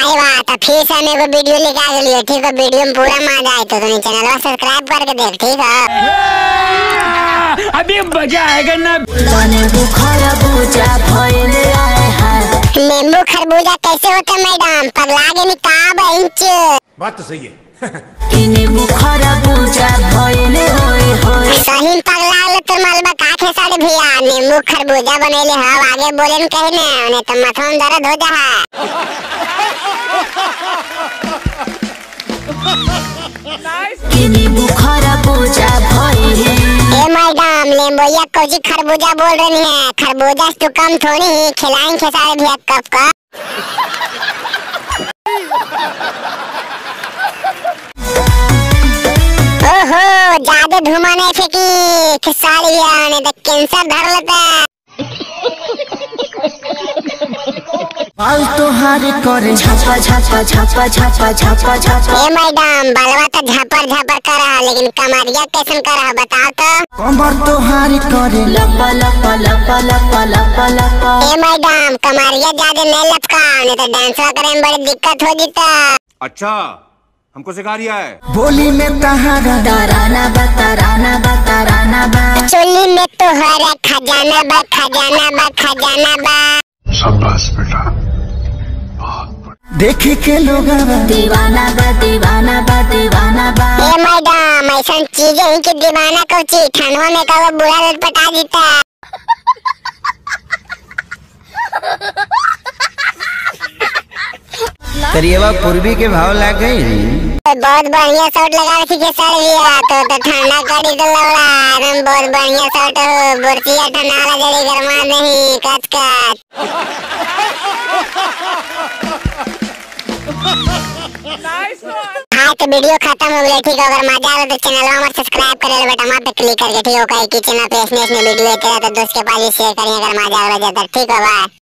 अरे वाह, तो फिर से मेरे को वीडियो लेके आ गई, ठीक है? वीडियो में पूरा मजा आए तो तुमने चैनल को सब्सक्राइब करके देख, ठीक है? अभी मजा आएगा ना। नींबू खरबूजा कैसे होता मैडम? पगला के निकाब इंच। बात तो सही है। सही पगला ले तो मलबा का खेसारी भैया नींबू खरबूजा बनेले हव, आगे बोले न कहे ने, नहीं तो माथा में दर्द हो जा। ए मैडम, नींबूया कोची खरबूजा बोल रही है, खरबूजा से तो कम थोड़ी ही खिलाएं खेसारी भैया कब का। ओहो, ज्यादा धुआं नहीं फेंकी खेसारी भैया, नहीं तो कैंसर धर लेता। बाल तोहार करे छापा छापा छापा छापा छापा छापा। ए मैडम, बालवा तो झापर झापर कर रहा, लेकिन कमरिया कैसन कर रहा बताओ तो। कमर तोहार करे लपा लपा लपा लपा लपा लपा। ए मैडम, कमरिया ज्यादा नहीं लपका, नहीं तो डांस करे में बड़ी दिक्कत हो जीता। अच्छा, हमको सिखा रिया है। बोली में तहारा ताराना बा ताराना बा ताराना बा। चोली में तोहरा खजाना बा खजाना बा खजाना बा। शाबाश बेटा, बहुत बढ़िया। देखे के लोग दीवाना बा दीवाना बा दीवाना बा। ए मैडम, ऐसा चीजें ही कि दीवाना को ठंडवा में का बुरा लटपटा देता। करिएवा पूर्वी के भाव लाग गई। बहुत बढ़िया शॉट लगा रखी के सर भैया, तो ठंडा करी तो लौड़ा एकदम बहुत बढ़िया शॉट हो, बुर्चिया ठंडा वाला जड़ी गरमा नहीं कच कच। हाँ तो वीडियो खत्म हो गई, ठीक है? अगर मजा आवे तो चैनल हमारे सब्सक्राइब करे बेटा वहाँ पे क्लिक करके, ठीक है? चैनल पे इसने वीडियो तो दोस्त के पास शेयर करिए अगर मजा आवे ज्यादा, ठीक है? बाय।